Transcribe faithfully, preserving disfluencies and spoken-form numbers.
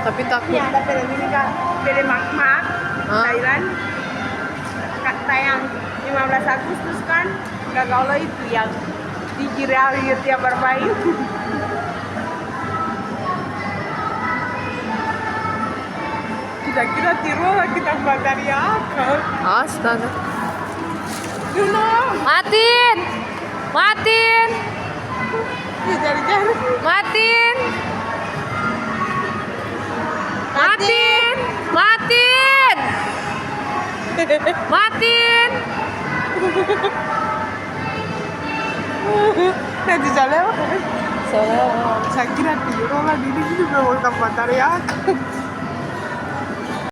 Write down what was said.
Tapi takut. Ini ada film ini, Kak, film Mak Mak, Thailand. Kak, tayang lima belas Agustus, kan? Gagal itu yang digirali tiap bermain. Kita kira tiru lagi tambah dari akal. Astaga. Matin! Matin! Matin! Matin! Matin! Matin! Nanti saya lewat. Saya kira tiru lah, ini juga mau tambah dari akal.